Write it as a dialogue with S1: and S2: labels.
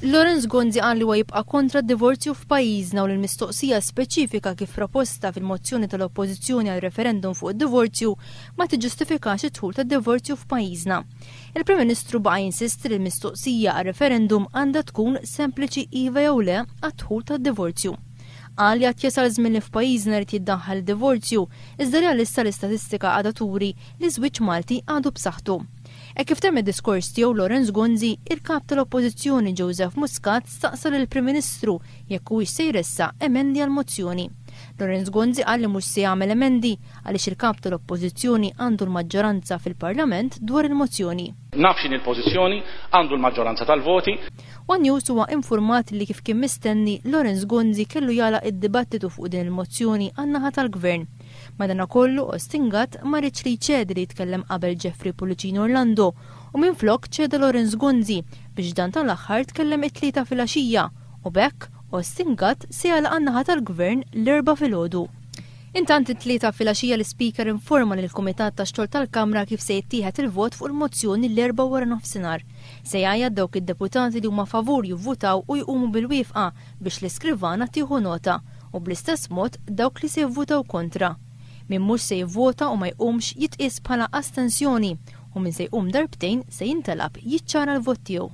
S1: Lawrence Gonzi qal li huwa jibqa' kontra d-divorzju f'pajjiżna u li l-mistoqsija speċifika kif proposta fil-mozzjoni tal-Oppożizzjoni għal referendum fuq id-divorzju ma tiġġustifikax id-dħul tad-divorzju f'pajjiżna. Il-Prim Ministru baqa' jinsisti li l-mistoqsija għar-referendum għandha tkun sempliċi iva jew le għad-dħul tad-divorzju. Qal li għad jasal żmien li f'pajjiżna jrid jiddaħħal id-divorzju, iżda li għalissa l-istatistika għadha turi li ż-żwieġ Malti għadu b'saħħtu. Hekk kif temm id-diskors tiegħu Lawrence Gonzi, il-Kap tal-Oppożizzjoni Joseph Muscat staqsa lill-Prim Ministru jekk huwiex se jressaq emendi għall-mozzjoni. Lawrence Gonzi qal li mhux se jagħmel emendi għaliex il-Kap tal-Oppożizzjoni għandu l-maġġoranza fil-Parlament dwar il-mozzjoni.
S2: Naf x'inhi l-pożizzjoni, għandu l-maġġoranza tal-voti.
S1: One News huwa infurmat li kif kien mistenni, Lawrence Gonzi kellu jagħlaq id-dibattitu fuq din il-mozzjoni għan-naħa tal-Gvern. Madanakollu, Austin Gatt ma riedx li jċedi li jitkellem qabel Jeffrey Pullicino Orlando u minflok ċeda Lawrence Gonzi biex dan tal-aħħar tkellem it-Tlieta filgħaxija u b'hekk Austin Gatt se jagħlaq għan-naħa tal-Gvern l-Erbgħa filgħodu. Intant it-Tlieta filgħaxija l-Ispeaker informa lill-Kumitat tax-Xogħol tal-Kamra kif se jittieħed il-vot fuq il-mozzjoni l-Erbgħa waranofsinhar. Se jgħajjat dawk id-deputati li huma favur jivvutaw u jqumu bil-wieqfa biex l-iskrivana tieħu nota u bl-istess mod dawk li se jivvutaw kontra. Min mhux se jivvota u ma jqumx jitqies bħala astensjoni u min se jqum darbtejn se jintalab jiċċara l-vot tiegħu.